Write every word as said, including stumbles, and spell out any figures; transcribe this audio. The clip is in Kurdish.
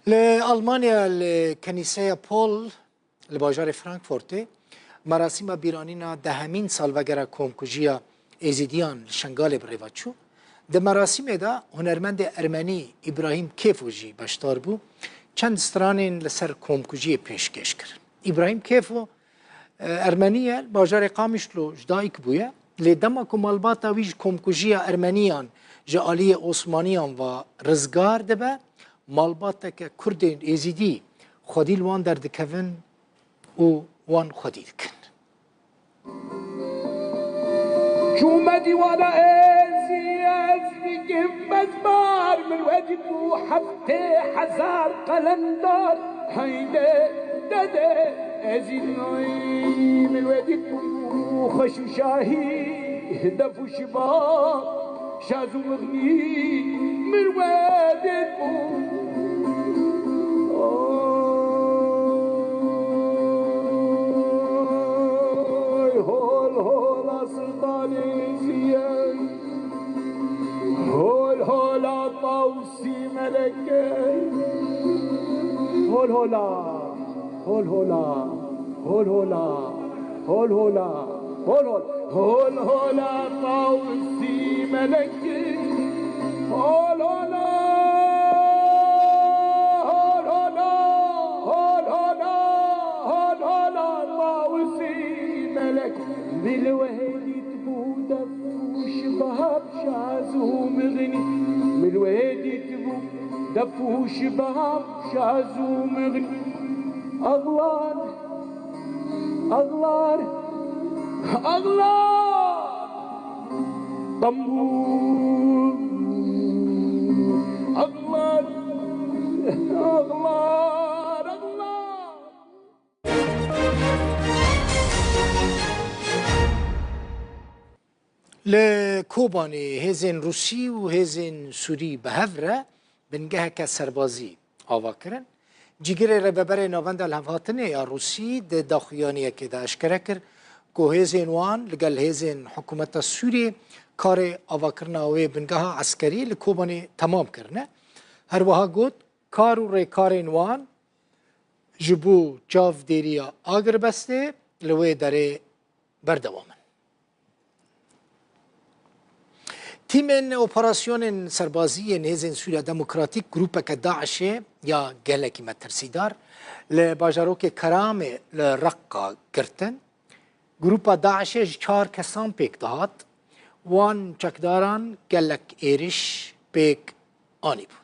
Li Almanya li Kenîseya Pol li bajarê Frankfurtê merasîma bîranîna dehemîn salvegera komkujiya Êzîdiyan li Şengalê bi rêve çû. Di merasîmê de hunermendê ermenî Îbrahîm Kêfo jî beşdar bû. Çend stranên li ser komkujiyê pêşkêş kirin. Îbrahîm Kêfo, e, ermenî ye, li bajarê Qamişlo ji dayik bûye. Lê dema ku malbata wî ji komkujiya ermeniyan ji aliyê Osmaniyan ve rizgar dibe, malbateke Kurdên Êzîdî xwedî li wan derdikevin û wan xwedî dikin. Çûme dîwana êzî ez dikim bezbar, min we dît bû heftê hezar qelendar. Heyde dede ez î min we dît bû xweş û şahî def û şiba. Şaz û mixnî min we dît bû. Oy, hol hola Siltanê Ziyê. Hol hola Tawsî Melekê. Hol hola, hol hola, hol hola. Hol hola, hol hol, hol hola Tawusî Melekî. Hol hola, hol hola, hol hola, hol hola Tawusî Melek. Bil wehedî tibû def û şibab şaz û mixnî. Bil wehedî tibû def û şibab şaz û mixnî. Axlar Ağlar, ağlar, bambur. Ağlar, ağlar, ağlar. Li Kobanê hêzên Rûsî û hêzên Sûrî bi hev re bingeheke serbazî ava kirin. Cîgirê Rêveberê Navenda Lihevhatinê ya Rûsî di daxuyaniyekê de eşkere kir ku hêzên wan li gel hêzên hikûmeta Sûriyê karê avakirina wê bingeha eskerî li Kobanê temam kirine. Her wiha got, kar û rêkarên wan ji bo çavdêriya agirbestê li wê derê berdewam in. Tîmên operasyonên serbazî yên Hêzên Sûriya Demokratîk grûpeke DAIŞê ya gelekî metirsîdar li bajarokê Keramê li Reqqa girtin. Grûpa DAIŞê ji çar kesan pêk dihat. Wan çekdaran gelek êriş pêk anîbû.